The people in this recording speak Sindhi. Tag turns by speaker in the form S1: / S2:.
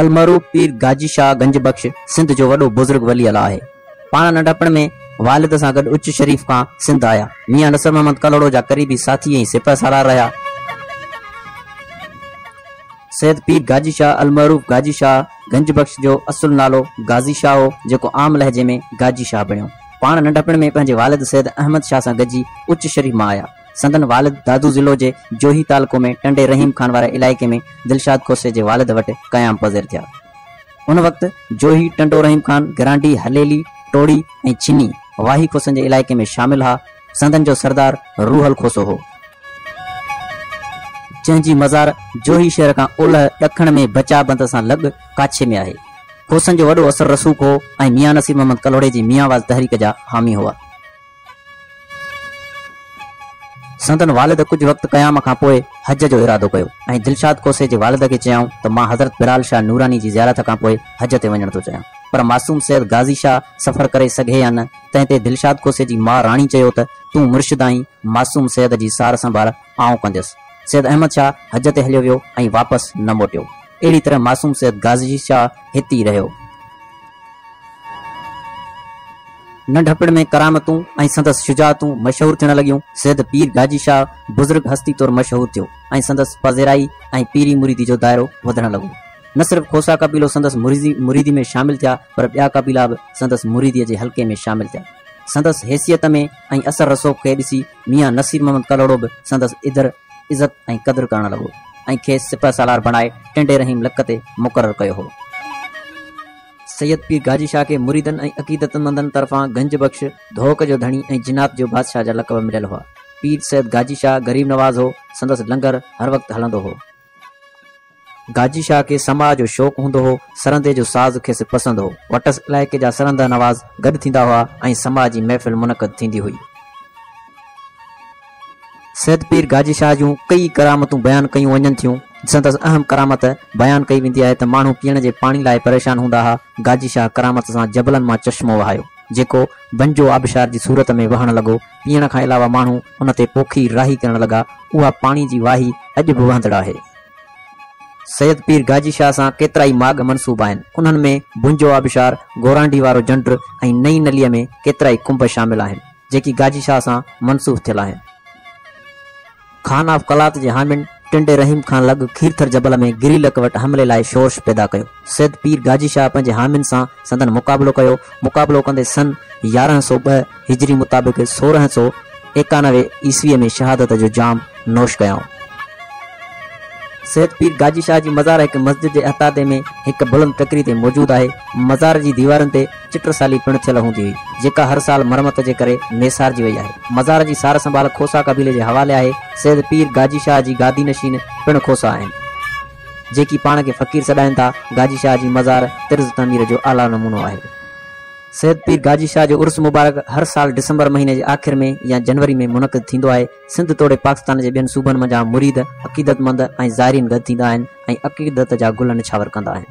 S1: المعروف پير گاجي شاهه گنج بخش سنڌ جو وڏو بزرگ ولي الله آهي. پاڻ ننڍپڻ ۾ والد سان گڏ اچ شريف کان سنڌ آيا. ميان نصر محمد ڪلهوڙو جا قريبي ساٿي ۽ سپهه سالار رهيا. سيد پير گاجي شاهه المعروف گاجي شاهه گنج بخش جو اصل نالو غازي شاهه هو، جيڪو عام لهجي ۾ گاجي شاهه بڻيو. پاڻ ننڍپڻ ۾ پنهنجي والد سيد احمد شاهه سان گڏجي اچ شريف مان آيا. سندن والد دادو ضلعو جي جوهي تعلقو ۾ ٽنڊي رحيم خان واري علائقي ۾ دلشاد کوسي جي والد وٽ قيام پذير ٿيا. ان وقت جوهي، ٽنڊو رحيم خان، گرانڊي، هليلي، ٽوڙي ۽ ڇني واهي کوسن جي علائقي ۾ شامل ها. سندن جو سردار روحل کوسو هو. جنهن جي مزار جوهي شهر کان اولهه ڏکڻ ۾ بچاء بند سان لڳ ڪاڇي ۾ آهي. کوسن جو وڏو اثر رسوخ هو ۽ ميان نصير محمد ڪلهوڙي جي ميانوال تحريڪ جا حامي هئا. سندن والد ڪجهه وقت قيام کان پوء حج جو ارادو ڪيو ۽ دلشاد کوسي جي والد کي چيائون ته مان حضرت بلال شاهه نوراني جي زيارت کان پوء حج تي وڃڻ ٿو چاهيان پر معصوم سيد غازي شاهه سفر ڪري سگهي يا نه تنهن تي دلشاد کوسي جي ماء راڻي چيو ته تون مرشد آهين معصوم سيد جي سار سنڀال آئون ڪنديس. سيد احمد شاهه حج تي هليو ويو ۽ واپس نه موٽيو. اهڙي طرح معصوم سيد غازي شاهه هت ئي رهيو. ننڍپڻ ۾ ڪرامتون ۽ سندس شجاعتون مشهور ٿيڻ لڳيون. سيد پير گاجي شاهه بزرگ هستي طور مشهور ٿيو ۽ سندس پذيرائي ۽ پيري مريدي جو دائرو وڌڻ لڳو. نه صرف کوسا قبيلو سندس مريدي ۾ شامل ٿيا پر ٻيا قبيلا به سندس مريديء جي حلقي ۾ شامل ٿيا. سندس حيثيت ۾ ۽ اثر رسوخ کي ڏسي ميان نصير محمد ڪلهوڙو به سندس ادر، عزت ۽ قدر ڪرڻ لڳو ۽ کيس سپهه سالار بڻائي ٽنڊي رحيم لڪ تي مقرر ڪيو هو. سيد پير گاجي شاهه کي مريدن ۽ عقيدتمندن طرفان گنج بخش، ڌوڪ جو ڌڻي ۽ جنات جو بادشاهه جا لقب مليل هئا. پير سيد گاجي شاهه غريب نواز هو، سندس لنگر هر وقت هلندو هو. گاجي شاهه کي سماع جو شوق هوندو هو، سرندي جو ساز کيس پسند هو. وٽس علائقي جا سرنده نواز گڏ ٿيندا هئا ۽ سماع جي محفل منعقد ٿيندي هئي. سيد پير گاجي شاهه جون ڪيئي ڪرامتون بيان ڪيون وڃن ٿيون. سندس اهم ڪرامت بيان ڪئي ويندي آهي ته ماڻهو پيئڻ جي پاڻي لاء پريشان هوندا ها، گاجي شاهه ڪرامت سان جبلن مان چشمو وهايو، جيڪو بنجو آبشار جي صورت ۾ وهڻ لڳو، پيئڻ کان علاوه ماڻهو ان تي پوکي راهي ڪرڻ لڳا، اها پاڻي جي واهي اڄ به وهندڙ آهي. سيد پير گاجي شاهه سان ڪيترائي ماڳ منسوب آهن، انهن ۾ بنجو آبشار، گورانڊي وارو جنڊ ۽ نئين نليء ۾ ڪيترائي ڪنب شامل آهن، جيڪي گاجي شاهه سان منسوب ٿيل آهن. خان آف قلات جي حامين ٽنڊي رحيم خان لڳ کيرٿر جبل ۾ گري لڪ وٽ حملي لاء شورش پيدا ڪيو. سيد پير گاجي شاهه پنهنجي حامين سان سندن مقابلو ڪيو. مقابلو ڪندي سن 1102 هجري مطابق 1691 عيسويء ۾ شهادت جو جام نوش ڪيائون. سيد پير گاجي شاهه جي مزار هڪ مسجد جي احاطي ۾ هڪ بلند ٽڪري تي موجود آهي. مزار جي ديوارن تي چٽسالي پڻ ٿيل هوندي هئي، جيڪا هر سال مرمت جي ڪري ميسارجي وئي آهي. مزار جي سار سنڀال کوسا قبيلي جي حوالي آهي. سيد پير گاجي شاهه جي گادي نشين پڻ کوسا آهن، جيڪي پاڻ کي فقير سڏائين ٿا. گاجي شاهه جي مزار طرز تعمير جو اعليٰ نمونو آهي. سيد پير گاجي شاهه جو عرس مبارڪ هر سال ڊسمبر مهيني جي آخر ۾ يا جنوري ۾ منعقد ٿيندو آهي. سنڌ توڙي پاڪستان جي ٻين صوبن منجهان مريد، عقيدتمند ۽ زائرين گڏ ٿيندا آهن ۽ عقيدت جا گل نڇاور ڪندا آهن.